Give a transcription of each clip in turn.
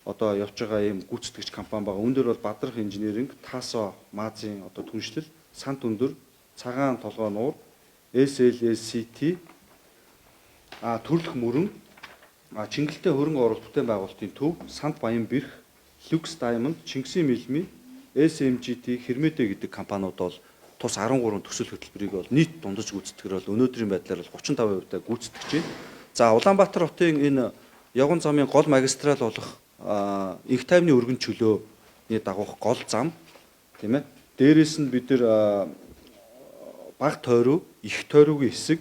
Одоо явж байгаа ийм гүйцэтгэгч компани байгаа. Үүн дээр бол Бадрах инженеринг, Тасо Маазын одоо түншлэл, Сант өндөр, Цагаан толгой нуур, SLSCT, төрлөх мөрөн, Чингэлтэй хөрөнгө оруулалт бүтээн байгуулалтын төв, Сант Баян бэрх, Lux Diamond, Чингисийн мэлми, SMGT, Хермедэ гэдэг компаниуд бол тус 13 төсөл хөтөлбөрийг бол нийт дундаж гүйцэтгэхээр бол өнөөдрийн байдлаар бол 35% та гүйцэтгэж байна. За, Улаанбаатар хотын энэ явган замын гол магистрал болох энх тайвны өргөн чөлөөний дагуух гол зам, тийм ээ. Дээрээс нь бид нар баг тойрог, их тойрогийн хэсэг,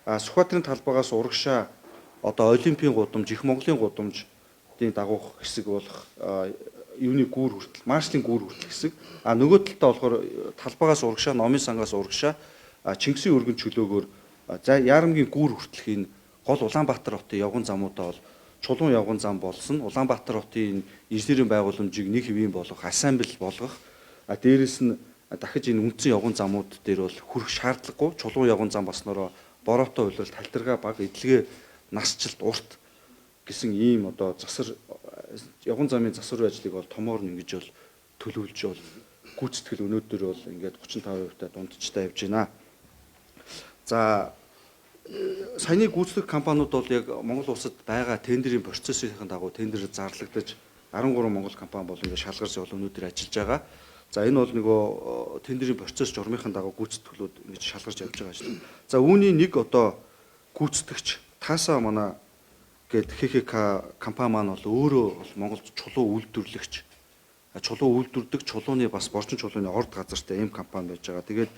Сүхбаатарын талбайгаас урагшаа одоо Олимпийн гудамж, Их Монголын гудамжийн дагуух хэсэг болох юуны гүүр хүртэл, маршлийн гүүр хүртэл хэсэг. А нөгөө талдаа болохоор талбайгаас урагшаа, Номын сангаас урагшаа Чингисийн өргөн чөлөөгөөр за Ярамгийн гүүр хүртэлх энэ гол Улаанбаатар хотын явган замуудаа бол чулуун явган зам болсон. Улаанбаатар хотын инженерийн байгууламжийг нэг хэвийн болгох, асамбл болгох. А дээрэс нь дахиж энэ үндсэн явган замууд дээр бол хүрэх шаардлагагүй. Чулуун явган зам болсноороо бороотой хувилалт, халтаргаа бага, эдлэгээ насжилт урт гэсэн ийм одоо засар явган замын засвар ажлыг бол томоор нь ингэж бол төлөвлөж бол гүйцэтгэл өнөөдөр бол ингээд 35% та дундчтай явж байна. За, саяны гүйцэтгэх компаниуд бол яг Монгол улсад байгаа тендерийн процессын дагуу тендер зарлагдаж 13 Монгол компани бол ингээд шалгарч бол өнөөдөр ажиллаж байгаа. За, энэ бол нөгөө тендерийн процесс журмынхын дагуу гүйцэтгэлүүд ингэж шалгарч явж байгаа ажил. За, үүний нэг одоо гүйцэтгэгч Таасаа манай гээд ХХК компани маань бол өөрөө бол Монголд чулуу үйлдвэрлэгч, чулуу үйлдвэрлэдэг, чулууны бас борчин чулууны орд газартай ийм компани байж байгаа. Тэгээд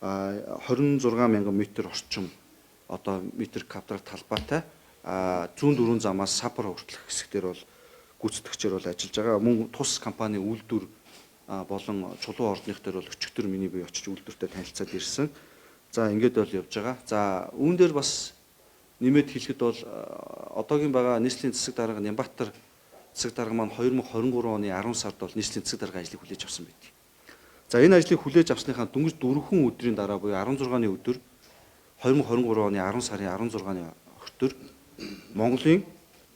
26 мянган метр орчим одоо метр квадрат талбайтай зүүн дөрвөн замаас сапар хүртэлх хэсэг дээр бол гүйцэтгэгчээр бол ажиллаж байгаа. Мөн тус компани үйлдвэр болон чулуу ордных дээр бол өчигдөр миний бие очиж үйлдвэртэй танилцаад ирсэн. За, ингээд бол явж байгаа. За, үүн дээр бас нэмээд хэлэхэд бол одоогийн байгаа нийслэлийн засаг дарга Нямбатар засаг дарга маань 2023 оны 10 сард бол нийслэлийн засаг даргын ажлыг хүлээж авсан байдаг. За, энэ ажлыг хүлээж авсныхаа дөнгөж 4 өдрийн дараа буюу 16-ны өдөр, 2023 оны 10 сарын 16-ны өдөр Монголын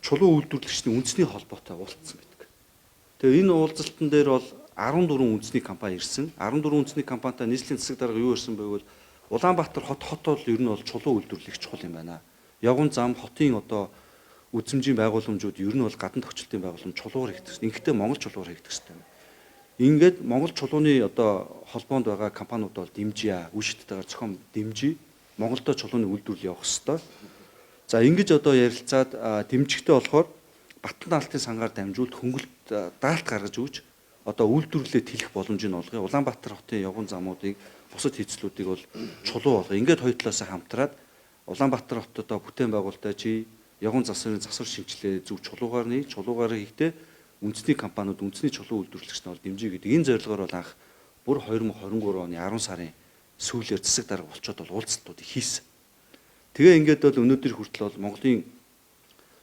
чулуу үйлдвэрлэгчдийн үндэсний холбоотой уулзсан байдаг. Тэгээ энэ уулзалтан дээр бол 14 үндэсний компани ирсэн. 14 үндэсний компанитай нийслэлийн засаг дарга юу ирсэн бэ гэвэл Улаанбаатар хот бол ер нь бол чулуу үйлдвэрлэх чухал юм байна. Явган зам, хотын одоо үзэмжийн байгууламжууд ер нь бол гадна тохиолдлын байгууламж чулуугаар хийгдэх. Ингэхдээ Монгол чулуугаар хийгдэх хэрэгтэй юм. Ингээд Монгол чулууны одоо холбоонд байгаа компаниуд бол дэмжийа, үе шаттэйгээр зохион дэмжий. Монголдо чулууны үйлдвэрлэл явах хэрэгтэй. За, ингэж одоо ярилцаад дэмжихтэй болохоор Батлан даалтын сангаар дамжуулт хөнгөлт даалт гаргаж өгч одоо үйлдвэрлэлээ тэлэх боломжийг олгоё. Улаанбаатар хотын явган замуудыг, бусад хийцлүүдийг бол чулуу болгоё. Ингээд хоёр талаасаа хамтраад Улаанбаатар хот одоо бүтээн байгуулалтаа чи явган засварын засвар шинжилгээ зөв чулуугаар нэ чулуугаар хийхдээ үндэсний компаниуд, үндэсний чулуу үйлдвэрлэгч нар бол дэмжиж гэдэг энэ зорилгоор бол анх бүр 2023 оны 10 сарын сүүлээр засаг дарга болчоод бол уулзалтуудыг хийсэн. Тэгээ ингээд бол өнөөдөр хүртэл бол Монголын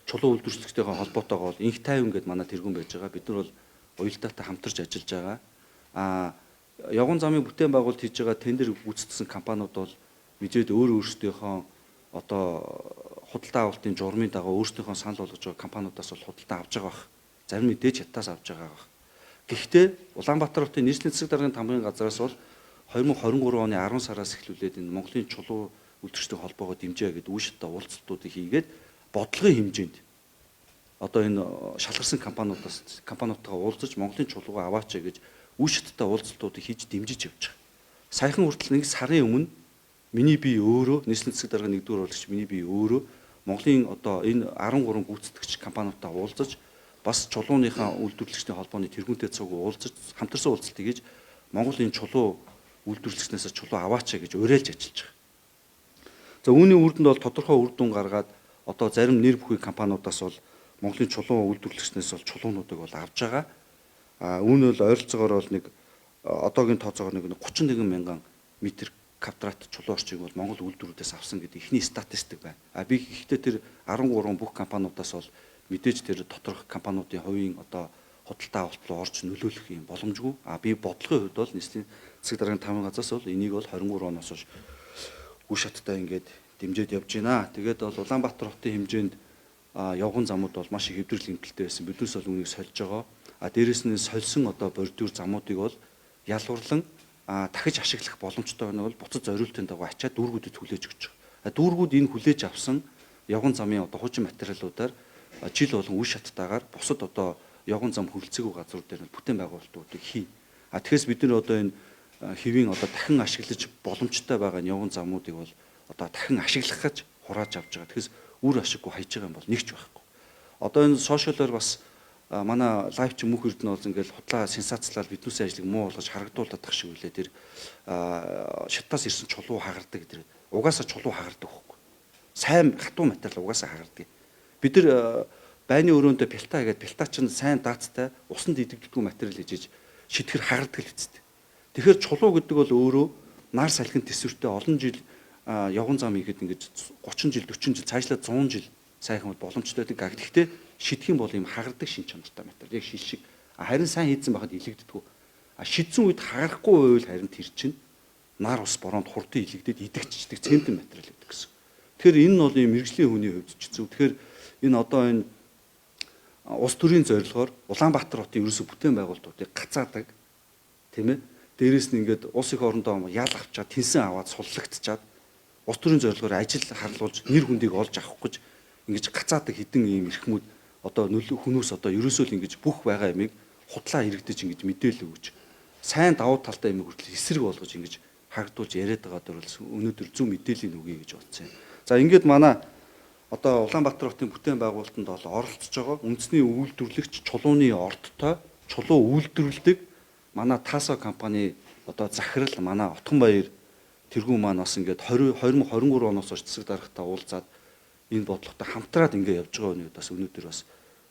чулуу үйлдвэрлэгчтэйгээ холбоотойгоо бол инх тайван гэдээ манай тэргүүн байж байгаа. Бид нар бол уялдаатай хамтарч ажиллаж байгаа. Явган замын бүтээн байгуулалт хийж байгаа тендер гүйцэтгсэн компаниуд бол мэдээд өөр өөрсдийнхөө одоо худалдаа авалтын журмын дагуу өөрсдийнхөө санал болгож байгаа компаниудаас бол худалдаа авч байгаа бах. Зарим мэдээж хятадаас авч байгаа бах. Гэхдээ Улаанбаатар хотын нийслэлийн засаг даргын тамгын газраас бол 2023 оны 10 сараас эхлүүлээд энэ Монголын чулуу үйлдвэрчдийн холбоогоо дэмжээ гэдэг үе шаттай уулзалтуудыг хийгээд бодлогын хэмжээнд одоо энэ шалгарсан компаниудаас компаниудтайгаа уулзаж Монголын чулуугаа аваач гэж үе шаттай уулзалтуудыг хийж дэмжиж явж байгаа. Саяхан хүртэл нэг сарын өмнө миний бие өөрөө нийслэлийн засаг даргын нэгдүгээр оруулагч миний бие өөрөө Монголын одоо энэ 13 гүйцэтгэгч компаниудтай уулзаж, бас чулууныхаа үйлдвэрлэгчдийн холбооны тэргүүнтэй цуг уулзаж, хамтарсан уулзалтыг хийж Монголын чулуу үйлдвэрлэгчнээс чулуу аваач гэж уриалж ажиллаж байгаа. За, үүний үр дүнд бол тодорхой үр дүн гаргаад одоо зарим нэр бүхий компаниудаас бол Монголын чулуу үйлдвэрлэгчнээс бол чулуунуудыг бол авж байгаа. А үүн бол ойролцоогоор бол нэг одоогийн тооцоогоор нэг 31 мянган метр квадрат чулуу орчийг бол Монгол үйлдвэрүүдээс авсан гэдэг эхний статистик байна. А би гэхдээ тэр 13 бүх компаниудаас бол мэдээж тэр доторх компаниудын хувийн одоо худалдаа авалт руу орж нөлөөлөх юм боломжгүй. А би бодлогын хувьд бол нийслэлийн засаг даргын таван газраас бол энийг бол 23 оноос хойш үе шаттай ингээд дэмжиж явж байна. Тэгээд бол Улаанбаатар хотын хэмжээнд Явган замууд бол маш их эвдрэл гэмтэлтэй байсан. Биднээс бол үүнийг сольж байгаа. А дээрэс нь сольсон одоо бордюр замуудыг бол ялварлан дахиж ашиглах боломжтой байна бол буцаж зориултын дагуу ачаад дүүргүүдэд хүлээж өгч байгаа. Дүүргүүд энэ хүлээж авсан явган замын одоо хуучин материалуудаар жил болгон үе шаттайгаар бусад одоо явган зам хүрэлцээгүй газрууд дээр бүтээн байгуулалтуудыг хий. А тэгэхээр бид нар одоо энэ хэвийн одоо дахин ашиглаж боломжтой байгаа явган замуудыг бол одоо дахин ашиглах гэж хурааж авч байгаа. Тэгэхээр үр ашиггүй хайж байгаа юм бол нэг ч байхгүй. Одоо энэ сошиалор бас манай лайв чи мөнх эрдэнэ бол ингээл худлаа сенсацлал биднүүсийн ажлыг муу болгож харагдуулаад тах шиг үлээ тэр шаттаас ирсэн чулуу хагардаг гэдэг. Угаасаа чулуу хагардаг байхгүй. Сайн хатуу материал угаасаа хагардаг. Бид нар байны өрөөндөө пилта гэдэг пилта чинь сайн даацтай усанд идэгддэггүй материал хийж шидэхэр хагардаг л үсттэй. Тэгэхээр чулуу гэдэг бол өөрөө нар салхин төсвөртэй олон жил явган зам хийхэд ингэж 30 жил 40 жил цаашлаад 100 жил сайхан бол боломжтой байдаг. Гэхдээ шидэх юм бол ийм хагардаг шин чанартай материал. Яг шил шиг. Харин сайн хийдсэн байхад илэгддэггүй. А шидсэн үед хагарахгүй байвал харин тэр чинь нар ус бороонд хурдан илэгдээд идэгчдэг цементэн материал гэдэг гэсэн. Тэгэхээр энэ нь бол ийм мэрэгжлийн хүний хувьд ч зүг. Тэгэхээр энэ одоо энэ улс төрийн зорилгоор Улаанбаатар хотын ерөөсө бүтээн байгуулалтуудыг гацаадаг, тийм ээ. Дээрээс нь ингээд улс их орондоо ял авчаад тэнсэн аваад суллагдчаад улс төрийн зорилгоор ажил харлуулж нэр хүндийг олж авах гэж ингэж гацаадаг хідэн ийм эрхмүүд одоо нөлөө хүмүүс одоо ерөөсөө л ингэж бүх байгаа юмыг худлаа иргэдэж ингэж мэдээлэл өгч сайн давуу талтай юмыг хүртэл эсрэг болгож ингэж харагдуулж яриад байгаа дэр бол өнөөдөр зөв мэдээллийн өгье гэж бодсон юм. За ингээд манай одоо Улаанбаатар хотын бүтээн байгуулалтанд бол оролцож байгаа үндэсний үйлдвэрлэгч чулууны ордтой чулуу үйлдвэрлэдэг манай Тасо компани одоо захирал манай Отгонбаяр тэргүүн маань бас ингээд 20 2023 оноос хойш засаг даргатай уулзаад энэ бодлоготой хамтраад ингээд явж байгаа үнийг бас өнөөдөр бас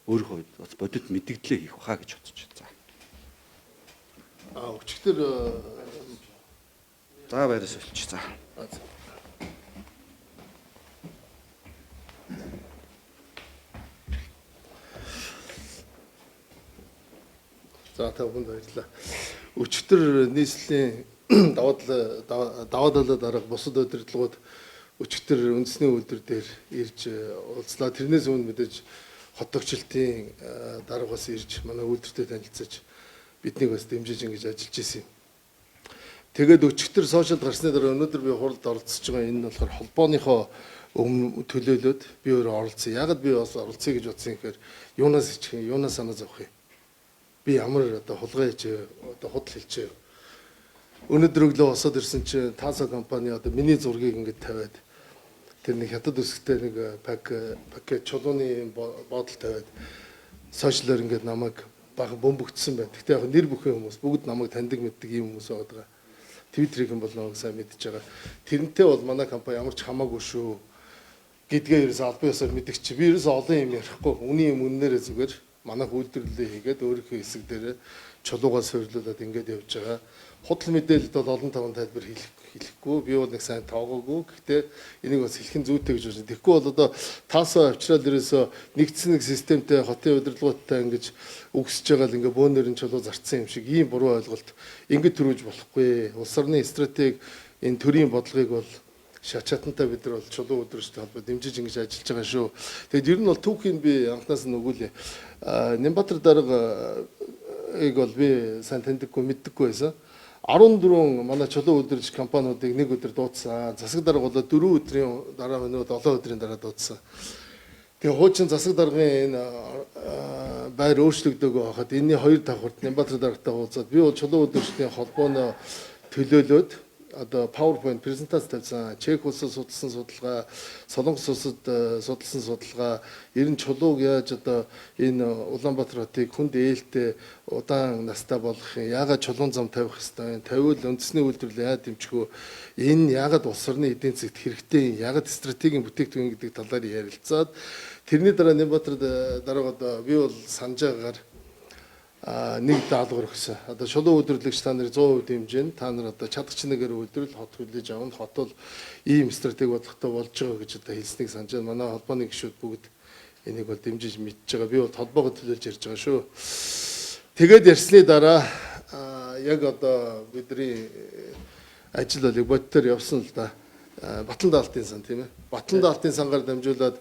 өөрийнхөө бас бодит мэдгдлээ хийх баха гэж бодож байна. За. Өчигдөр за баяраас болчих. За. За та бүхэнд баярлалаа. Өчигдөр нийслэлийн даваа талаа дарга бусад удирдлагууд өчигдөр үндэсний үйлдвэр дээр ирж уулзлаа. Тэрнээс өмнө мэдээж хотогчлтын дарга бас ирж манай үйлдвэртэй танилцаж биднийг бас дэмжиж ингэж ажиллаж исэн юм. Тэгээд өчигдөр сошиалд гарсны дараа өнөөдөр би хуралд оролцож байгаа энэ нь болохоор холбооныхоо өмнө төлөөлөөд би өөрөө оролцсон. Яагаад би бас оролцъё гэж бодсон юм гэхээр юунаас ичих юм, юунаас санаа зовх юм. Би ямар одоо хулгай хийж, одоо худал хэлчихэ. Өнөөдөр өглөө босоод ирсэн чинь Тасо компани одоо миний зургийг ингэж тавиад тэр нэг хятад үсгтэй нэг пакет чулууны бодол тавиад сошиалор ингээд намайг бага бөмбөгдсөн байна. Гэхдээ яг нэр бүхэн хүмүүс бүгд намайг таньдаг мэддэг ийм хүмүүс байгаа. Твиттерийн бол намайг сайн мэдж байгаа. Тэрнтэй бол манай компани ямар ч хамаагүй шүү гэдгээ ерөөсөө албан ёсоор мэддэг чи. Би ерөөсөө олон юм ярихгүй. Үний юм үннээрээ зүгээр манайх үйлдвэрлэлээ хийгээд өөрийнхөө хэсэг дээр чулуугаа суйрлуулад ингээд явж байгаа. Худал мэдээлэлд бол олон таван тайлбар хэлэхгүй. Би бол нэг сайн тоогоогүй. Гэхдээ энийг бас хэлэх нь зүйтэй гэж бодсон. Тэгэхгүй бол одоо Тасо авчраад ерөөсөө нэгдсэн нэг системтэй хотын удирдлагуудтай ингэж үгсэж байгаа л ингээ бөөнөр нь чулуу зарцсан юм шиг ийм буруу ойлголт ингэж төрүүлж болохгүй. Улс орны стратеги энэ төрийн бодлогыг бол шат шатантай бид нар бол чулуу өдрөжтэй холбоо дэмжиж ингэж ажиллаж байгаа шүү. Тэгээд ер нь бол түүхийн би анхнаас нь өгүүлээ. Нямбатар даргаыг бол би сайн таньдаггүй мэддэггүй байсан. 14 манай чулуу үйлдвэрлэгч компаниудыг нэг өдөр дуудсан. Засаг дарга бол 4 өдрийн дараа өнөө 7 өдрийн дараа дуудсан. Тэгээ хуучин засаг даргын энэ байр өөрчлөгдөөгөө байхад энэний хоёр давхарт Нямбатар даргатай уулзаад би бол чулуу үйлдвэрлэгчдийн холбооно төлөөлөөд одоо PowerPoint презентац тавьсан. Чех улсад судалсан судалгаа, Солонгос улсад судалсан судалгаа, ер нь чулууг яаж одоо энэ Улаанбаатар хотыг хүнд ээлтэй удаан настай болгох юм, яагаад чулуун зам тавих ёстой юм, тавиул үндэсний үйлдвэрлэл яаж дэмжих вэ, энэ яагаад улс орны эдийн засагт хэрэгтэй юм, яагаад стратегийн бүтээгдэхүүн гэдэг талаар ярилцаад тэрний дараа Нямбатар дарга одоо би бол санаж байгаагаар нэг даалгавар өгсөн. Одоо чулуу үйлдвэрлэгч та нар 100% дэмжинэ. Та нар одоо чадах чинээгээр үйлдвэрлэл хот хүлээж авна. Хот бол ийм стратеги бодлоготой болж байгаа гэж одоо хэлснийг санаж байна. Манай холбооны гишүүд бүгд энийг бол дэмжиж мэдж байгаа. Би бол холбоогоо төлөөлж ярьж байгаа шүү. Тэгээд ярьсны дараа яг одоо бидний ажил бол яг бодитоор явсан л да. Батлан даалтын сан тийм ээ. Батлан даалтын сангаар дамжуулаад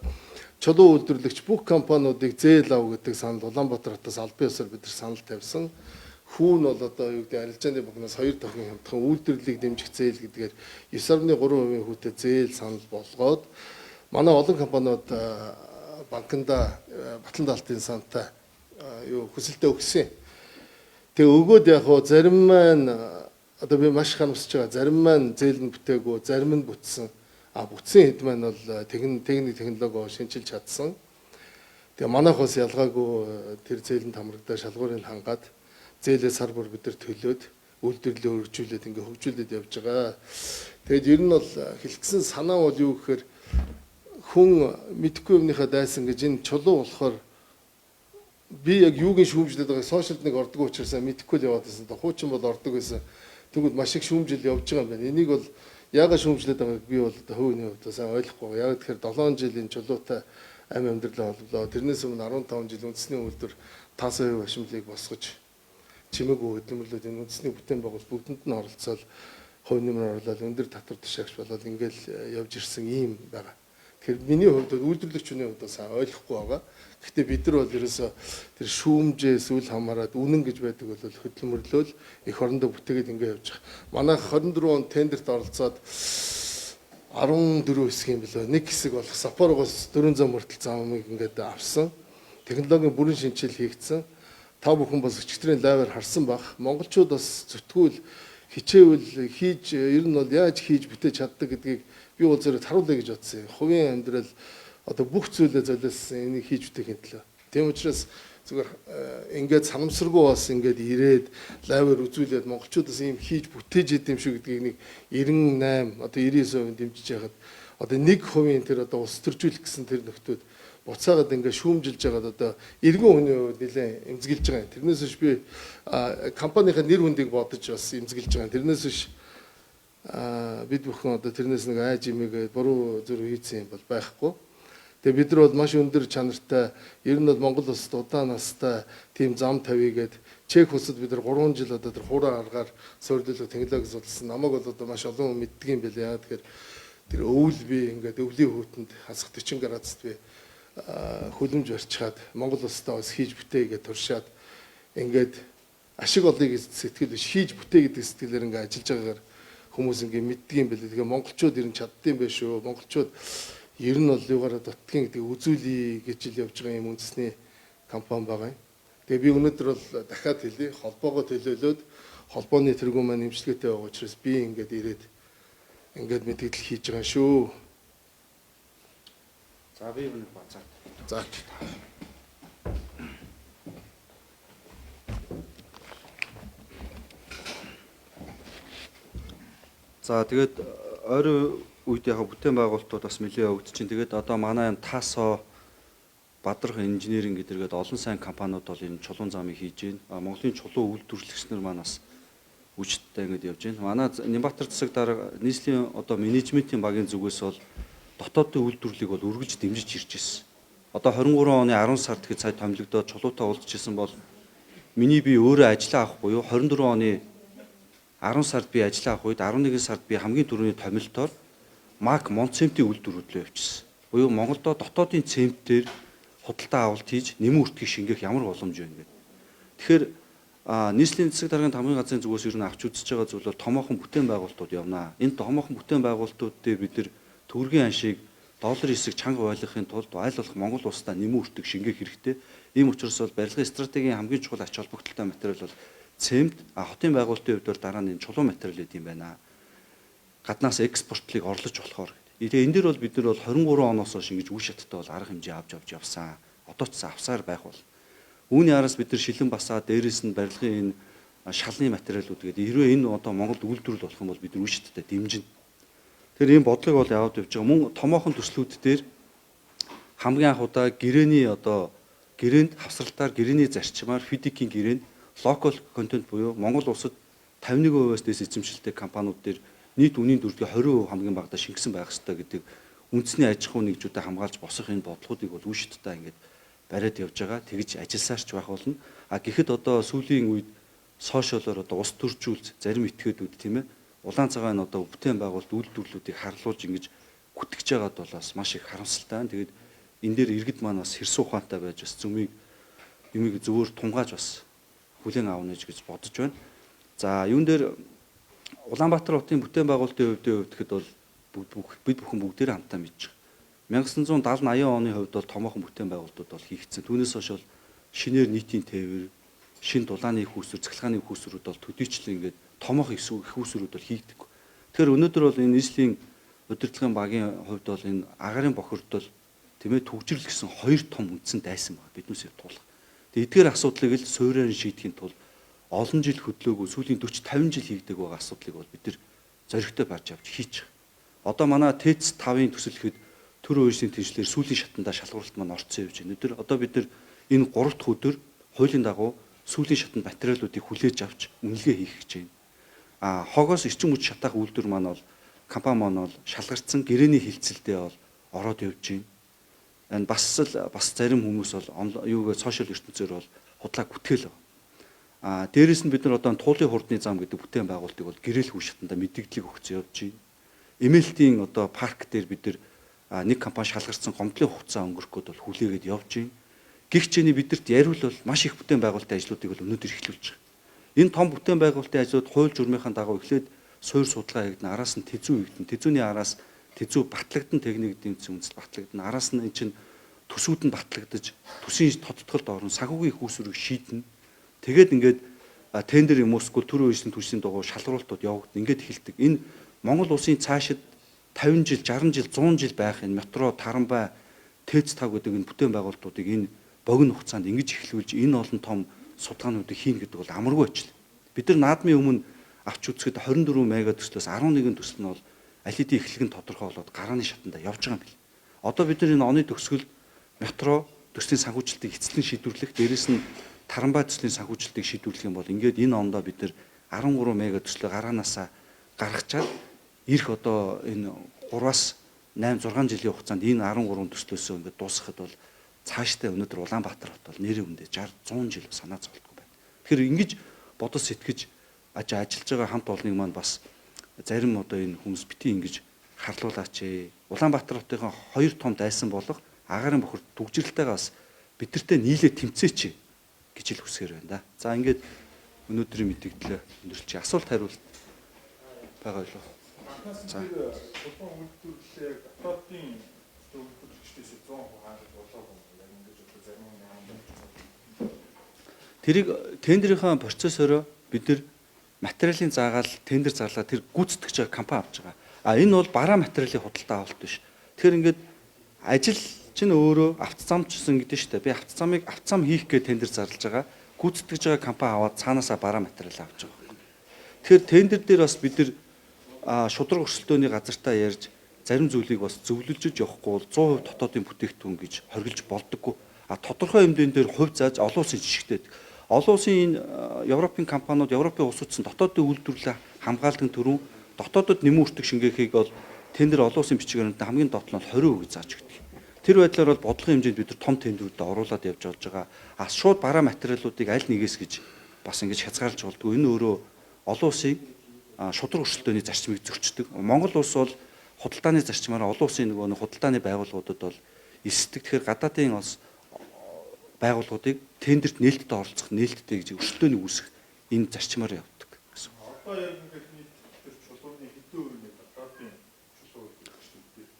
Чулуу үйлдвэрлэгч бүх компаниудыг зээл ав гэдэг санал Улаанбаатар хотоос албан ёсоор бид нар санал тавьсан. Хүүн бол одоо юу гэдэг арилжааны банкнаас 2 дахин хямдхан үйлдвэрлэлийг дэмжих зээл гэдгээр 9.3% хүүтэй зээл санал болгоод манай олон компаниуд банкнда батлан даалтын сантай юу хүсэлтээ өгсөн. Тэгээ өгөөд яг хоо зарим маань одоо би маш харамсаж байгаа. Зарим маань зээл нь бүтээгүй, зарим нь бүтсэн. А бүтсэн хэд маань бол техник технологи шинчилж чадсан. Тэгээ манайх бас ялгаагүй тэр зээлэнд хамрагдаа шалгуурыг хангаад зээлээ сар бүр бид нар төлөөд үйлдвэрлэлээ өргөжүүлээд ингээ хөгжүүлээд явж байгаа. Тэгээд ер нь бол хэлсэн санаа бол юу гэхээр хүн мэдхгүй юмныхаа дайсан гэж энэ чулуу болохоор би яг юуг нь шүүмжлээд байгааг сошиалд нэг ордог учраас мэдэхгүй л яваад байсан. Хуучин бол ордог байсан. Тэгвэл маш их шүүмжил явж байгаа юм байна. Энийг бол яагаад шүүмжлээд байгааг би бол одоо хувийн хувьд сайн ойлгохгүй байгаа. Яг тэгэхээр 7 жилийн чулуутай амь амьдралаа холболоо. Тэрнээс өмнө 15 жил үндэсний үйлдвэр таасан хувь ашимлыг босгож чимээгүй хөдөлмөрлөөд энэ үндэсний бүтээн байгуулалт бүгдэнд нь оролцоод хувь нэмэр оруулаад өндөр татвар тушаагч болоод ингээл явж ирсэн ийм байгаа. Тэгэхээр миний хувьд үйлдвэрлэгч хүний хувьд сайн ойлгохгүй байгаа. Гэхдээ бид нар бол ерөөсөө тэр шүүмжээс үл хамааран үнэн гэж байдаг бол хөдөлмөрлөөл эх орондоо бүтээгээд ингээ явж байгаа. Манай 24 он тендерт оролцоод 14 хэсэг юм билүү. Нэг хэсэг болох Саппорогоос 400 мөртөл замыг ингээд авсан. Технологийн бүрэн шинжил хийгдсэн. Та бүхэн бас өчигдрийн лайваар харсан бах. Монголчууд бас зүтгүүл хичээвэл хийж ер нь бол яаж хийж бүтээж чаддаг гэдгийг би бол зэрэг харуулъя гэж бодсон юм. Хувийн амьдрал одоо бүх зүйлээ золиослсон энийг хийж бүтээхийн төлөө. Тийм учраас зүгээр ингээд санамсаргүй бас ингээд ирээд лайваар үзүүлээд монголчуудаас ийм хийж бүтээж идэм шүү гэдгийг нэг 98 одоо 99% дэмжиж яхад одоо 1% тэр одоо улс төржүүлэх гэсэн тэр нөхдүүд буцаагаад ингээд шүүмжилж байгаад одоо эргэн хүний хувьд нэлээд эмзэглэж байгаа юм. Тэрнээс биш би компанийнхаа нэр хүндийг бодож бас эмзэглэж байгаа юм. Тэрнээс биш бид бүхэн одоо тэрнээс нэг айж имээгээд буруу зүрх хийцэн юм бол байхгүй. Тэгээ бид нар бол маш өндөр чанартай, ер нь бол Монгол улсад удаан настай тийм зам тавигээд Чех улсад бид нар 3 жил одоо тэр хуурай аргаар суурилах технологи судалсан. Намайг бол одоо маш олон хүн мэддэг юм билээ. Яа тэгэхээр тэр өвөл би ингээд өвлийн хүүтэнд хасах 40 градусд би хөлөмж барьчаад Монгол улсдаа бас хийж бүтээгээд туршаад ингээд ашиг олъё гэж сэтгэл биш хийж бүтээ гэдэг сэтгэлээр ингээд ажиллаж байгаагаар хүмүүс ингээд мэддэг юм билээ. Тэгээ монголчууд ер нь чаддсан байх шүү. Монголчууд ер нь бол юугаараа дутдгийн гэдэг үзүүлье гэж ил явж байгаа юм үндэсний компани байгаа юм. Тэгээ би өнөөдөр бол дахиад хэлье. Холбоогоо төлөөлөөд холбооны тэргүүн маань нэмжлэгээтэй байгаа учраас би ингээд ирээд ингээд мэдээлэл хийж байгаа шүү. За би нэг бацаа. За. За тэгээд ойрын үед яг бүтээн байгуулалтууд бас нэлээд явагдаж чинь. Тэгээд одоо манай энэ ТАСО Бадрах инженеринг гэдэргээд олон сайн компаниуд бол энэ чулуун замыг хийж байна. Монголын чулуу үйлдвэрлэгч нар маань бас хүчтэй ингэж явж байна. Манай Нямбатар засаг дарга нийслэлийн одоо менежментийн багийн зүгээс бол дотоодын үйлдвэрлэлийг бол үргэлж дэмжиж ирж ирсэн. Одоо 23 оны 10 сард гэхэд сая томилогдоод чулуутай уулзчихсан бол миний би өөрөө ажиллаа авах буюу 24 оны 10 сард би ажиллаа авах үед 11 сард би хамгийн түрүүний томилтоор МАК Монцемтийн үйлдвэрлэлөө явуулчихсан. Буюу Монголдо дотоодын цемтээр худалдаа авалт хийж нэмэн үртгийг шингээх ямар боломж вэ гэдэг. Тэгэхээр нийслэлийн засаг даргын тамгын газрын зүгээс ер нь авч үзэж байгаа зүйл бол томоохон бүтээн байгуулалтууд явна. Энэ томоохон бүтээн байгуулалтууд дээр бид нар төгрөгийн аншийг долларын хэсэг чанга байлгахын тулд аль болох Монгол улсдаа нэмэн үртэг шингээх хэрэгтэй. Ийм учраас бол барилгын стратегийн хамгийн чухал ач холбогдолтой материал бол цемент, хотын байгуулалтын хувьд бол дараа нь энэ чулуун материал гэдэг юм байна. Гаднаас экспортлыг орлож болохоор. Тэгээ энэ дээр бол бид нар бол 23 оноос хойш ингэж үе шаттай бол арга хэмжээ авч авч явсан. Одоо ч авсаар байх бол. Үүний араас бид нар шилэн басаа дээрээс нь барилгын энэ шалны материалууд гэдэг хэрвээ энэ одоо Монголд үйлдвэрлэл болох юм бол бид нар үе шаттай дэмжинэ. Тэгэхээр ийм бодлого бол яваад явж байгаа. Мөн томоохон төслүүд дээр хамгийн анх удаа гэрээний одоо гэрээнд хавсралтаар гэрээний зарчмаар фидикийн гэрээнд local content буюу Монгол улсад 51%-аас дээс эзэмшилтэй компаниуд дээр нийт үнийн дүрдгээ 20% хамгийн багадаа шингэсэн байх ёстой гэдэг үндэсний аж ахуйн нэгжүүдэд хамгаалж босох энэ бодлогоодыг бол үе шаттай ингээд бариад явж байгаа. Тэгж ажилласаарч байх болно. А гэхэд одоо сүүлийн үед сошиалоор одоо ус төржүүлж зарим этгээдүүд тийм ээ улаан цагаан одоо бүтээн байгуулалт үйлдвэрлэлүүдийг харлуулж ингэж гүтгэж байгаад бол бас маш их харамсалтай. Тэгээд Энэ дээр иргэд маань бас хэрсэн ухаантай байж бас зүмийг юмыг зөвөр тунгааж бас хүлээн авна гэж бодож байна. За юун дээр Улаанбаатар хотын бүтээн байгуулалтын хувьд гэхэд бол бид бүхэн бүгдээрээ хамтаа мэдж байгаа. 1970 80 оны хувьд бол томоохон бүтээн байгуулалтууд бол хийгдсэн. Түүнээс хойш бол шинээр нийтийн тээвэр, шин дулааны их үүсвэр, цахилгааны их үүсвэрүүд бол төдийчлэн ингээд томоохон их үүсвэрүүд бол хийгдэг. Тэгэхээр өнөөдөр бол энэ нийслэлийн удирдлагын багийн хувьд бол энэ агарын бохирдол, тийм ээ, түгжрэл гэсэн хоёр том үндсэн дайсан байна. Биднээс тулах. Тэгээ эдгээр асуудлыг л суурьаар шийдэхин тулд олон жил хөдлөөгүй сүүлийн 40 50 жил хийгдэг байгаа асуудлыг бол бид нар зоригтой барьж авч хийчих. Одоо манай ТЭЦ 5-ын төсөл гэхэд төр үйлсийн тэнцлэр сүүлийн шатанда шалгуулалт маань орцсон явж байна. Өнөөдөр одоо бид нар энэ 3 дахь өдөр хуулийн дагуу сүүлийн шатанд материалуудыг хүлээж авч үнэлгээ хийх гэж байна. А хогоос эрчим хүч шатаах үйлдвэр маань бол компани маань бол шалгарсан гэрээний хилцэлдээ бол ороод явж байна. Энэ бас л бас зарим хүмүүс бол юугээ сошиал ертөнцөөр бол худлаа гүтгэл байна. А дээрэс нь бид нар одоо туулын хурдны зам гэдэг бүтээн байгуулалтыг бол гэрээлэх үе шатанда мэдээллийг өгсөн явж байна. Эмээлтийн одоо парк дээр бид нар нэг компани шалгарсан гомдлын хугацаа өнгөрөх гээд бол хүлээгээд явж байна. Гихчээний бидэрт яриул бол маш их бүтээн байгуулалтын ажлуудыг бол өнөөдөр эхлүүлж байгаа. Энэ том бүтээн байгуулалтын ажлууд хууль журмынхаа дагуу эхлээд суур судалгаа хийгдэн, араас нь тэзүү хийгдэн, тэзүүний араас тэзүү батлагдсан, техник дэмжсэн үндэслэл батлагдана. Араас нь эн чинь төсүүд нь батлагдаж, төсвийн тодтголд орно, санхүүгийн их үүсвэрийг шийднэ. Тэгээд ингээд тендер юм уу эсвэл төрийн үйлсийн түвшний дагуу шалруултууд явагдана. Ингээд эхэлдэг. Энэ Монгол улсын цаашид 50 жил, 60 жил, 100 жил байх энэ метро, тарамбай, ТЭЦ 5 гэдэг энэ бүтээн байгуулалтуудыг энэ богино хугацаанд ингэж эхлүүлж энэ олон том судалгаануудыг хийнэ гэдэг бол амаргүй ажил. Бид нар наадмын өмнө авч үзэхэд 24 мега төслөөс 11 төсөл нь бол аль хэдийн эхлэг нь тодорхой болоод гарааны шатанда явж байгаа юм бэл. Одоо бид нар энэ оны төгсгөл метро төслийн санхүүжилтийг эцэслэн шийдвэрлэх, дээрэс нь тарамбай төслийн санхүүжилтийг шийдвэрлэх юм бол ингээд энэ ондоо бид нар 13 мега төслөө гараанаасаа гаргачаад ирэх одоо энэ 3-аас 8 6 жилийн хугацаанд энэ 13 төслөөсөө ингээд дуусгахад бол цаашдаа өнөөдөр Улаанбаатар хот бол нэрийн үндэ 60 100 жил санаа зовлтгүй байна. Тэгэхээр ингэж бодож сэтгэж ажиллаж байгаа хамт олоныг маань бас зарим одоо энэ хүмүүс бити ингэж харлуулаач ээ. Улаанбаатар хотынхаа хоёр том дайсан болох агарын бохир түгжрэлтэйгээ бас бидэртэй нийлээ тэмцээч гэж л хүсгээр байна да. За ингээд өнөөдрийн мэдээлэлээ өндөрлөж асуулт хариулт байгаа юу? За тулгын үйлдвэрлэлээ дотоодын үйлдвэрлэгчдээс 100% хангаж болоогүй яг ингэж одоо зарим юм. Тэрийг тендерийнхаа процессороо бид нар материалын заагаал тендер зарлаа тэр гүйцэтгэж байгаа компани авч байгаа. А энэ бол бараа материалын худалдаа авалт биш. Тэгэхээр ингээд ажил чинь өөрөө автозамчсан гэдэг нь шүү дээ. Би автозамыг автозам хийх гэж тендер зарлж байгаа. Гүйцэтгэж байгаа компани аваад цаанаасаа бараа материал авч байгаа. Тэгэхээр тендер дээр бас бид нар шудраг өрсөлдөөний газартаа ярьж зарим зүйлийг бас зөвлөжж явахгүй бол 100% дотоодын бүтээгдэхүүн гэж хоригдж болдоггүй. А тодорхой хэмжээнд дээр хувь зааж олон улсын жишгтэй. Олон улсын энэ Европын компаниуд, Европын улсуудсан дотоодын үйлдвэрлэлээ хамгаалдаг төрүүн дотоодод нэмэн өртөг шингээхийг бол тендер олон улсын бичгээр нь хамгийн доод нь 20% зааж өгдөг. Тэр байдлаар бол бодлогын хэмжээнд бид нар том тендерүүдэд оруулаад явж болж байгаа. А шууд бараа материалуудыг аль нэгээс гэж бас ингэж хязгаарлаж болдгоо. Энэ өөрөө олон улсын шудраг өрсөлдөөний зарчмыг зөрчдөг. Монгол улс бол худалдааны зарчмаараа олон улсын нөгөө нэг худалдааны байгууллагуудад бол эсдэг. Тэгэхээр гадаадын бас байгууллагуудыг тендерт нээлттэй оролцох, нээлттэй гэж өрсөлдөөний үүсэх энэ зарчмаар явдаг гэсэн. Одоо яг ингээд нийт тэр чулууны хэдэн хувь нь дотоодын чулуу үйлдвэрлэгчдүүд.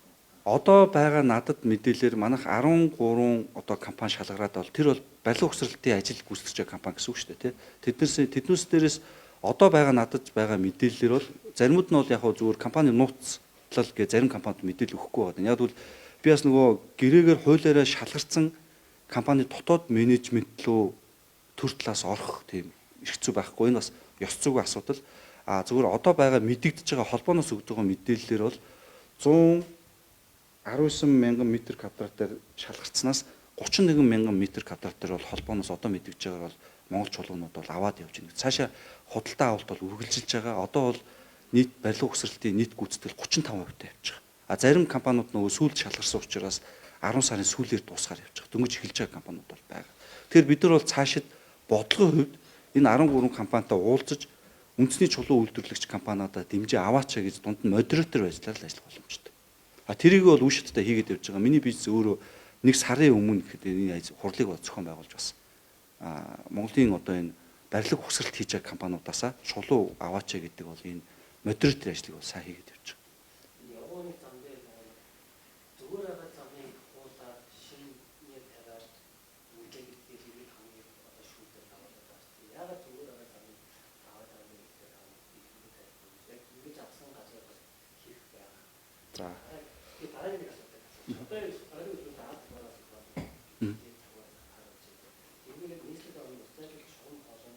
Одоо байгаа надад мэдээлэлээр манайх 13 одоо компани шалгараад бол тэр бол барилга ухсралтын ажил гүйцэтгэж байгаа компани гэсэн үг шүү дээ, тий. Тэднээс дээрээс одоо байгаа надад байгаа мэдээллээр бол заримуд нь бол яг зүгээр компани нууцлал гэж зарим компанид мэдээлэл өгөхгүй байгаа. Яг бол би бас нөгөө гэрээгээр хуулиараа шалгарсан компани дотоод менежмент рүү төр талаас орох тийм эрх зүй байхгүй. Энэ бас ёс зүйн асуудал. А зүгээр одоо байгаа мэдэгдэж байгаа холбооноос өгдөг байгаа мэдээллээр бол 119 мянган метр квадратаар шалгарснаас 31 мянган метр квадратаар бол холбооноос одоо мэдэгдэж байгаагаар бол Монгол чулуунууд бол аваад явж байна. Цаашаа худалдаа авалт бол үргэлжилж байгаа. Одоо бол нийт барилга ухсралтын нийт гүйцэтгэл 35% тавьж байгаа. А зарим компаниуд нөгөө сүүлд шалгарсан учраас 10 сарын сүүлээр дуусгаар явж байгаа. Дөнгөж эхэлж байгаа компаниуд бол байгаа. Тэгэхээр бид нар бол цаашид бодлогын хувьд энэ 13 компанитай уулзаж үндэсний чулуу үйлдвэрлэгч компаниудаа дэмжиж аваачаа гэж дунд нь модератор байжлаар л ажиллах боломжтой. А тэрийг бол үе шаттай хийгээд явж байгаа. Миний бизнес өөрөө Нэг сарын өмнө гэхэд энэ хурлыг зохион байгуулж бас Монголын одоо энэ барилга ухсралт хийж байгаа компаниудаасаа шулуу аваач гэдэг бол энэ модератор ажлыг бол сайн хийгээд явж байгаа. Явганы зам дээр зүгээр байгаа замыг хуулаад шинээр тавиад үлдээ гэдгийг иргэд хамгийн одоо шүүдэг даваад байгаа шүү дээ. Яагаад зүгээр байгаа замыг аваад байгаа юм бэ гэдэг яг ингэж авсан газар бас хэрэг байгаа. За. Тэгээ дараагийн нэг асуудал. Одоо дараагийн үеийн аваад байгаа асуудал. Тэгээд нийслэл орны зайлшгүй шугам болон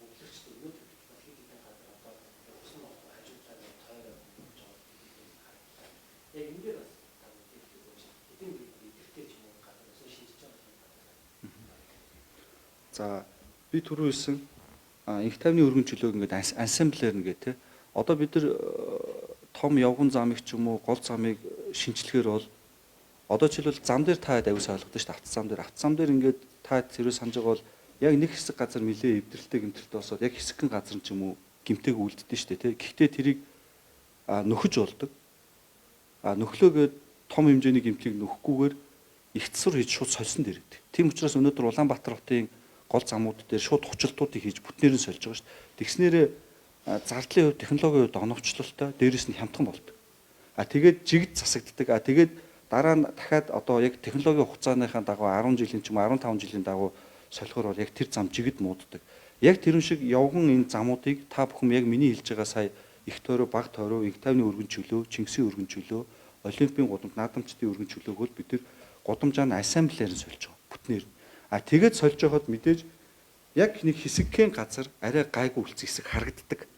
өглөгчд өнөөдөр хэд хэдэн газар одоо усан хажуудлаар тойроо болж байгаа харагдлаа. Яг энэ дээр бас та мэдээлэл өгөөч. Хэдэн эдгэртэй ч юм уу газар усан шинжиж байгаа юм газар. За би түрүү хэлсэн инх тайвны өргөн чөлөөг ингээд ансамблээр нэгэ те. Одоо бид нар том явган замыг ч юм уу гол замыг шинчлэхээр бол одоо жишээлбэл зам дээр та аягүй сайн ойлгодог шүү дээ. Авто зам дээр ингээд та хэрвээ санаж байгаа бол яг нэг хэсэг газар нэлээ эвдрэлтэй гэмтэлтэй босоод яг хэсэгхэн газар нь ч юм уу гэмтэйг үлддэн шүү дээ тий. Гэхдээ тэрийг нөхөж болдог. Нөхлөөгөө том хэмжээний гэмтлийг нөхөхгүйгээр их цэсвэр хийж шууд сольсон дээр өгдөг. Тийм учраас өнөөдөр Улаанбаатар хотын гол замууд дээр шууд хучилтуудыг хийж бүтнээр нь сольж байгаа шүү дээ. Тэгснээрээ зардлын хувьд, технологийн хувьд оновчлолтой, дээрээс нь хямдхан болдог. Тэгээд жигд засагддаг. Тэгээд дараа нь дахиад одоо яг технологийн хугацааныхаа дагуу 10 жилийн ч юм уу 15 жилийн дагуу солихоор бол яг тэр зам жигд мууддаг. Яг тэрэн шиг явган энэ замуудыг та бүхэн яг миний хэлж байгаа сая их тойроо, баг тойроо, инх тайвны өргөн чөлөө, Чингисийн өргөн чөлөө, Олимпийн гудамж, наадамчдын өргөн чөлөөг бол бид тэр гудамжаа нь ассамблеэр нь сольж байгаа бүтнээр. Тэгээд сольж байхад мэдээж яг нэг хэсэгхэн газар арай гайгүй үлдсэн хэсэг харагддаг.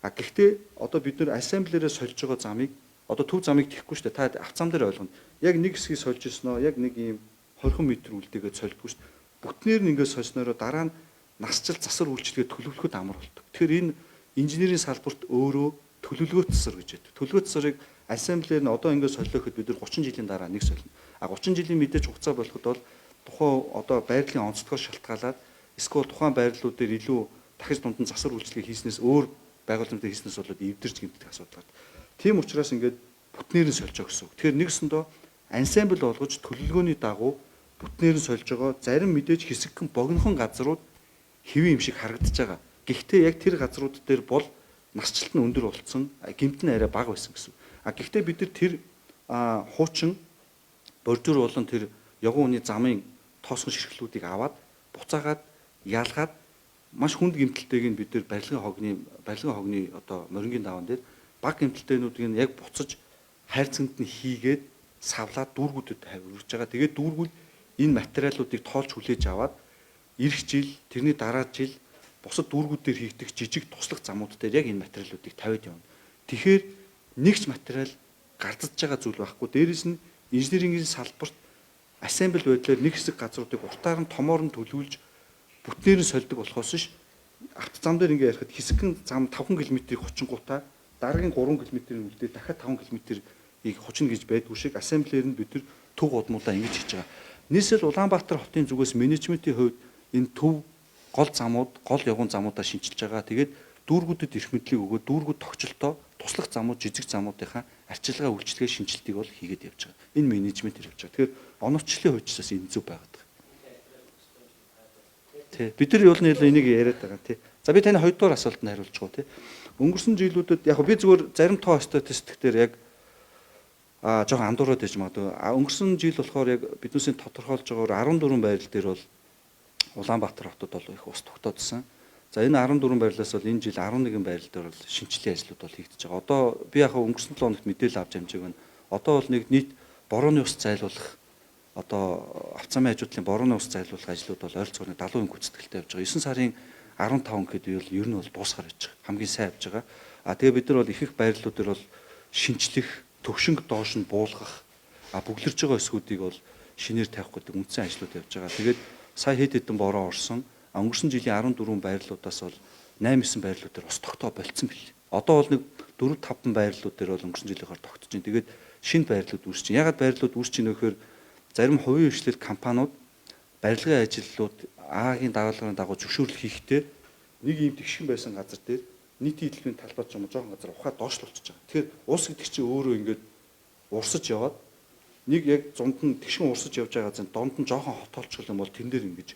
Гэхдээ одоо бид нэр ассамблеэрээ сольж байгаа замыг одоо төв замыг тэхгүй шүү дээ. Та авто зам дээр ойлгоно. Яг нэг хэсгийг сольж ирсэн нөө яг нэг ийм 20 м үлдээгээд сольдгүй шүү дээ. Бүтнээр нь ингээд сольсноороо дараа нь насчил засвар үйлчилгээ төлөвлөхөд амар болдог. Тэгэхээр энэ инженерийн салбарт өөрөө төлөвлөгөө засвар гэж яддаг. Төлөвлөгөө засварыг ассамблеэр нь одоо ингээд солио гэхэд бид нар 30 жилийн дараа нэг солино. 30 жилийн мэдээж хугацаа болоход бол тухайн одоо байрлалын онцлогоос шалтгаалаад эсвэл тухайн байрлалууд дээр илүү дахиж дунд нь засвар үйлчилгээ хийснээс өөр байгууламжтай хийснээс болоод эвдэрч гэмтэх асуудал гардаг. Тийм учраас ингээд бүтнээр нь сольж байгаа гэсэн үг. Тэгэхээр нэгсэндөө ансамбл болгож төлөвлөгөөний дагуу бүтнээр нь сольж байгаа зарим мэдээж хэсэгхэн богинохон газрууд хэвийн юм шиг харагдаж байгаа. Гэхдээ яг тэр газрууд дээр бол насжилт нь өндөр болцсон, гэмт нь арай бага байсан гэсэн. Гэхдээ бид нар тэр хуучин бордюр болон тэр явган үний замын тоосон ширхлүүдийг аваад буцаагаад ялгаад маш хүнд гэмтэлтэйг нь бид нар барилгын хогны одоо морингийн даван дээр баг гэмтэлтэйнүүдийг нь яг буцаж хайрцагт нь хийгээд савлаад дүүргүүдэд тавиурж байгаа. Тэгээд дүүргүүд энэ материалуудыг тоолж хүлээж аваад эх жил, тэрний дараа жил бусад дүүргүүдээр хийгдэх жижиг туслах замууд дээр яг энэ материалуудыг тавиад явна. Тэгэхээр нэгч материал гарцаж байгаа зүйл байхгүй. Дээрээс нь инженерингийн салбарт ассембл байдлаар нэг хэсэг газруудыг уртаар нь томоор нь төлөвлөж бүтнээр нь сольдог болохоос ш авто зам дээр ингээ ярихад хэсэгхэн зам 5 км-ийг хучингуудаа дараагийн 3 км-ийн үлдээ дахиад 5 км-ийг хучина гэж байдгүй шиг ассемблер нь бид нар төв гудмуулаа ингэж хийж байгаа. Нийслэл Улаанбаатар хотын зүгээс менежментийн хувьд энэ төв гол замууд, гол явган замуудаа шинчилж байгаа. Тэгээд дүүргүүдэд эрх мэдлийг өгөөд дүүргүүд тогтчлолтоо туслах замууд, жижиг замуудынхаа арчилгаа үйлчилгээ шинжилтийг бол хийгээд явж байгаа. Энэ менежментээр явж байгаа. Тэгэхээр оновчлолын хувьд энэ зөв байгаад байгаа. Тий. Бид нар юул нь энийг яриад байгаа тий. За би таны хоёрдугаар асуултанд хариулж байгаа тий. Өнгөрсөн жилүүдэд яг би зүгээр зарим тоо статистик дээр яг жоохон андуураад иж магадгүй. Өнгөрсөн жил болохоор яг биднээсийн тодорхойлж байгаагаар 14 байрал дээр бол Улаанбаатар хотод бол их ус тогтоодсон. За энэ 14 байрлалаас бол энэ жил 11 байрал дээр бол шинжилгээ ажлууд бол хийгдэж байгаа. Одоо би яг өнгөрсөн 7 хоногт мэдээлэл авч амжааг байна. Одоо бол нэг нийт борооны ус зайлуулах одоо авцаамын хажуудлын борооны ус зайлуулах ажлууд бол ойролцоогоор 70% гүйцэтгэлтэй явж байгаа. 9 сарын 15 гэхэд бол ер нь бол дуусгаар явж байгаа. Хамгийн сайн явж байгаа. Тэгээ бид нар бол их их байрлалууд дээр бол шинчлэх, төвшинг доош нь буулгах, бүглэрж байгаа өсгүүдийг бол шинээр тавих гэдэг үндсэн ажлууд явж байгаа. Тэгээд сая хэд хэдэн бороо орсон. Өнгөрсөн жилийн 14 байрлалуудаас бол 8 9 байрлалууд дээр ус тогтоо болцсон бэл. Одоо бол нэг 4 5 байрлалууд дээр бол өнгөрсөн жилийнхаар тогтож байна. Тэгээд шинэ байрлалууд үүсэж байна. Ягаад байрлалууд үүсэж байна вэ гэхээр зарим хувийн хвшлэл компаниуд барилгын ажлууд А-гийн дагуулгын дагуу зөвшөөрөл хийхдээ нэг ийм тэгшгэн байсан газар дээр нийтийн хөдөлгөөний талбай ч юм уу жоохон газар ухаад доошлуулчихж байгаа. Тэгэхээр ус гэдэг чинь өөрөө ингээд урсаж яваад Нэг яг зунд нь тэгшин урсаж явж байгаа зэн донд нь жоохон хотолцол юм бол тэн дээр ингэж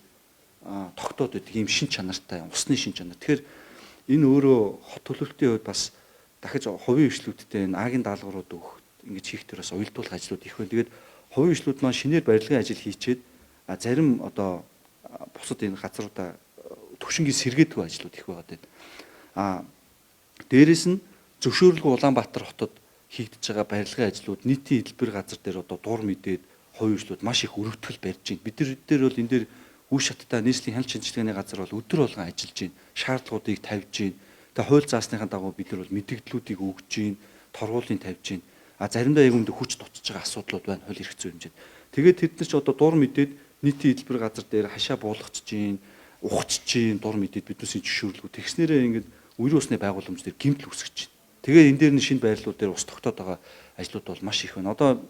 тогтоод байдаг ийм шин чанартай, усны шин чанар. Тэгэхээр энэ өөрөө хот төлөвлөлтийн хувьд бас дахиж хувийн хвшлүүдтэй энэ агийн даалгаврууд өгөх ингэж хийх төр бас уялдуулах ажлууд их байна. Тэгээд хувийн хвшлүүд маань шинээр барилгын ажил хийчээд зарим одоо бусад энэ газруудаа төвшингийн сэргээдэг ажлууд их байгаа даа. Дээрэс нь зөвшөөрлгүй Улаанбаатар хотод хийгдэж байгаа барилгын ажлууд нийтийн элбэр газар дээр одоо дур мэдээд хувийн хвшлүүд маш их өрөвдгөл барьж байна. Бид нар бол энэ дээр үе шаттай нийслэлийн хяналт шинжилгээний газар бол өдөр болгон ажиллаж байна. Шаардлагуудыг тавьж байна. Тэгээ хууль заасныхаа дагуу бид нар бол мэдэгдлүүдийг өгж байна, торгуулийн тавьж байна. Заримдаа яг үүндээ хүч дутж байгаа асуудлууд байна хууль эрх зүйн хэмжээнд. Тэгээд тэд нар ч одоо дур мэдээд нийтийн элбэр газар дээр хашаа буулгачж байна, ухачж байна, дур мэдээд биднээсийн зөвшөөрлгүй. Тэгснээрээ ингээд үерийн усны байгууламж дээр гэмтэл үүсгэж байна. Тэгээ энэ дээр нь шинэ байрлалууд дээр ус тогтоод байгаа ажлууд бол маш их байна. Одоо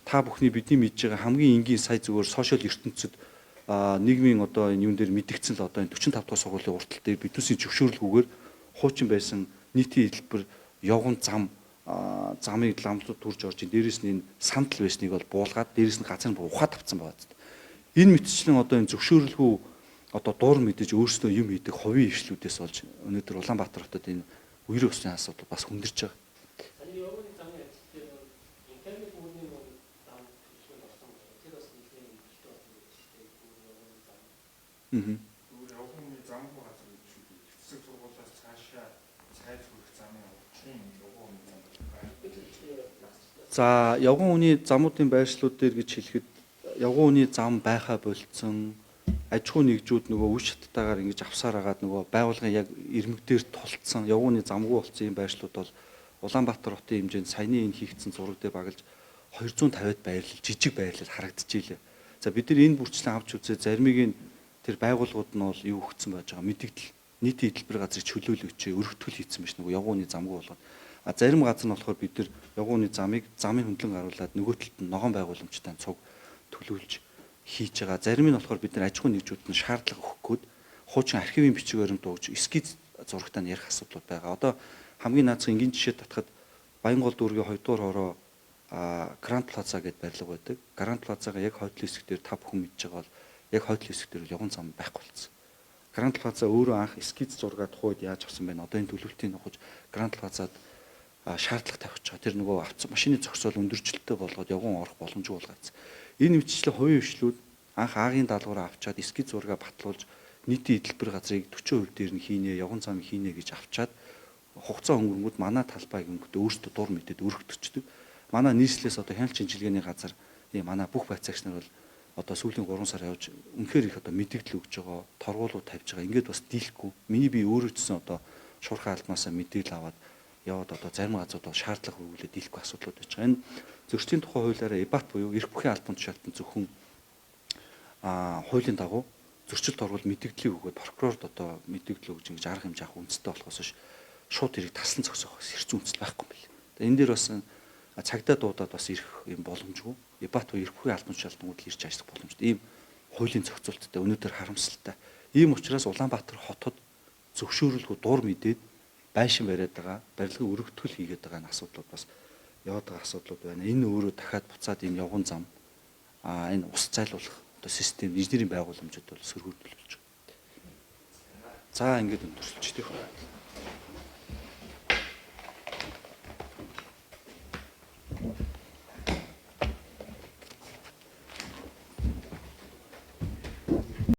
та бүхний бидний мэдж байгаа хамгийн энгийн сая зүгээр сошиал ертөнцид нийгмийн одоо энэ юун дээр мэдэгдсэн л одоо энэ 45 дугаар сургуулийн уртал дээр биднээсийн зөвшөөрлгүйгээр хуучин байсан нийтийн элбэр явган зам замыг ламлууд төрж орж ин дээрэс нь энэ сандал байсныг бол буулгаад дээрэс нь газар нь ухаад авцсан байгаа зү. Энэ мэтчлэн одоо энэ зөвшөөрлгүй одоо дур мэдэж өөрсдөө юм хийдэг хувийн хвшлүүдээс болж өнөөдөр Улаанбаатар хотод энэ үерийн усны асуудал бас хүндэрч байгаа. Таны явганы замын ажил дээр интернет мөрний зам төлөвлөгөөнд орсон байна. Тэр бас нэлээд нөлөөлөлтэй болсон гэж байна. Явганы зам. Зүгээр явганы замгүй газар гэж шүү дээ. Эцэг сургуулиас цаашаа цайз хүрэх замын урчин явганы зам байна. За, явган үний замуудын байршлууд дээр гэж хэлэхэд явган үний зам байхаа болцсон аж ахуй нэгжүүд нөгөө үе шаттайгаар ингэж авсаар агаад нөгөө байгууллагын яг ирмэг дээр тулцсан явган үний замгүй болсон юм байршлууд бол Улаанбаатар хотын хэмжээнд саяны энэ хийгдсэн зураг дээр багалж 250-ад байрлал жижиг байрлал харагдчихжээ. За бид нар энэ бүрчлэн авч үзээ заримыг нь тэр байгууллагууд нь бол юу өгсөн байж байгаа мэдэгдэл нийтийн элбэр газрыг чөлөөлөөч өргөтгөл хийцэн биш нөгөө явган үний замгүй болгоод. Зарим газар нь болохоор бид нар явган үний замыг замын хөндлөн гаруулад нөгөө талд нь ногоон байгууламжтай цуг төлөвлөж хийж байгаа. Зарим нь болохоор бид нар аж ахуйн нэгжүүд нь шаардлага өгөх гээд хуучин архивын бичиг баримт ууж эскиз зурагтай нь ярих асуудлууд байгаа. Одоо хамгийн наацхан энгийн жишээ татхад Баянгол дүүргийн 2 дугаар хороо Гранд Плаза гэдээ барилга байдаг. Гранд Плазагаа яг хойд хэсэг дээр та бүхэн мэдж байгаа бол яг хойд хэсэг дээр явган зам байхгүй болсон. Гранд Плаза өөрөө анх эскиз зургаа тухайд яаж авсан бэ? Одоо энэ төлөвлөлтийн нухаж Гранд Плазад шаардлага тавьж байгаа. Тэр нөгөө авто машины зогсоол өндөрчлөлттэй болгоод явган орох боломжгүй болгоцсон. Энэ мэтчлэн хувийн хвшлүүд анх аагийн даалгавраа авчаад эскиз зургаа батлуулж нийтийн эдэлбэр газрыг 40% дээр нь хийнэ, явган зам хийнэ гэж авчаад хугацаа өнгөрөнгүүд манай талбай гингүүтээ өөрсдөө дур мэдээд өргөтөрчдөг. Манай нийслэлээс одоо хяналт шинжилгээний газар манай бүх байцаагч нар бол одоо сүүлийн 3 сар явж үнэхээр их одоо мэдэгдэл өгж байгаа, торгуулууд тавьж байгаа. Ингээд бас дийлэхгүй. Миний би өөрөө ч гэсэн одоо шуурхай албаасаа мэдээлэл аваад яваад одоо зарим газрууд бол шаардлага хүргүүлээд дийлэхгүй асуудлууд байж байгаа. Энэ зөрчлийн тухай хуулиараа ЭБАТ буюу эрх бүхий албан тушаалтан зөвхөн хуулийн дагуу зөрчил торгуул мэдэгдлийг өгөөд прокурорд одоо мэдэгдэл өгж ингэж арга хэмжээ авах үндэстэй болохоос биш шууд тэрийг таслан зогсоох хэрцэн үндэс байхгүй юм байна. Тэгээ энэ дээр бас цагдаа дуудаад бас ирэх юм боломжгүй. ЭБАТ буюу эрх бүхий албан тушаалтангууд л ирж ажиллах боломжтой. Ийм хуулийн зохицуулттай өнөөдөр харамсалтай. Ийм учраас Улаанбаатар хотод зөвшөөрлгүй дур мэдээд байшин бариад байгаа, барилгын өргөтгөл хийгээд байгаа энэ асуудлууд бас яваад байгаа асуудлууд байна. Энэ өөрөө дахиад буцаад энэ явган зам энэ ус зайлуулах одоо систем инженерийн байгууламжууд бол сөргөөрдөл болж байгаа. За ингээд өндөрсөлч тийм.